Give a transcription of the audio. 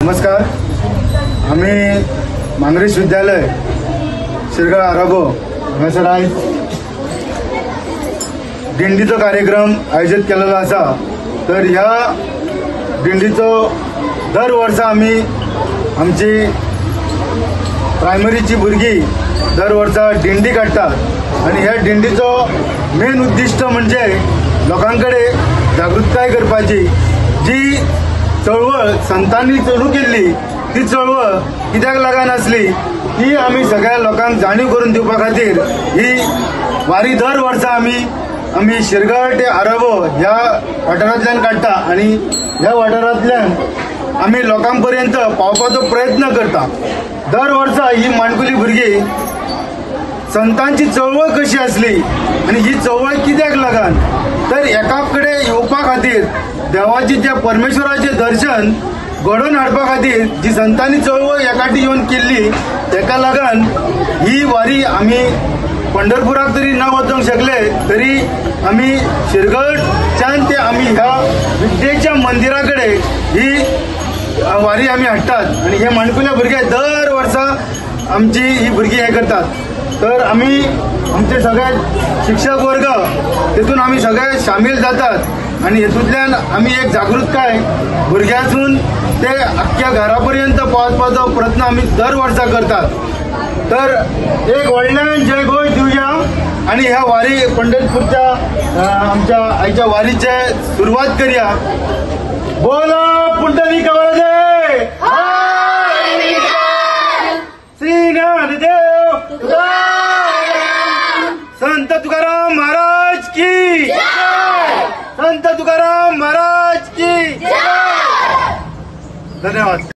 नमस्कार, आमी मांद्रेश विद्यालय शिरगाळ आराबो हांगासर आयज दिंडीचो कार्यक्रम आयोजीत केलेलो आसा। तर ह्या दिंडीचो दर वर्सा आमी आमची प्रायमरीची भुरगीं दर वर्सा दिंडी काडटात आनी ह्या दिंडीचो मेन उद्दिश्ट म्हणजे लोकां कडेन जागृताय करपाची। जी चळवळ संतांनी चालू केल्ली ती चळवळ कित्याक लागून आसली ती आमी सगळ्या लोकांक जाणीव करून दिवपा खातीर ही वारी दर वर्सा आमी आमी शिरगाळ ते आराबो ह्या वाठारांतल्यान काडटा आनी ह्या वाठारांतल्यान आमी लोकां पर्यंत पावपाचो प्रयत्न करता। दर वर्सा ही माणकुली भुरगीं संतांची चळवळ कशी आसली आनी ही चळवळ कित्याक लागून तर एका कडेन येवपा खातीर देवाची त्या परमेश्वराचें दर्शन घडोवन हाडपा खातीर जी संतांनी चळवळ एकाटी येवन केल्ली तेका लागून ही वारी आमी पंढरपुराक तरी ना वचूंक शकले तरी आमी शिरगळच्यान ते आमी ह्या विद्येच्या मंदिरा कडेन ही वारी आमी हाडटात आनी हे माणकुले भुरगे दर वर्सा आमची ही भुरगीं हें करतात। तर आमी आमचे सगळे शिक्षक वर्ग तेतून आमी सगळे सामील जातात आनी हेतूंतल्यान आमी एक जागृतकाय भुरग्यांसून ते आख्ख्या घरा पर्यंत पावपाचो प्रयत्न आमी दर वर्सा करतात। तर एक व्हडल्यान जय घोश दिवया आनी ह्या वारी पंढरपूरच्या आमच्या आयच्या वारीचे सुरवात करया। बोला पुंडलीक वरदे, श्री ज्ञानदेव, संत तुकाराम महाराज की, संत तुकाराम महाराज की। धन्यवाद।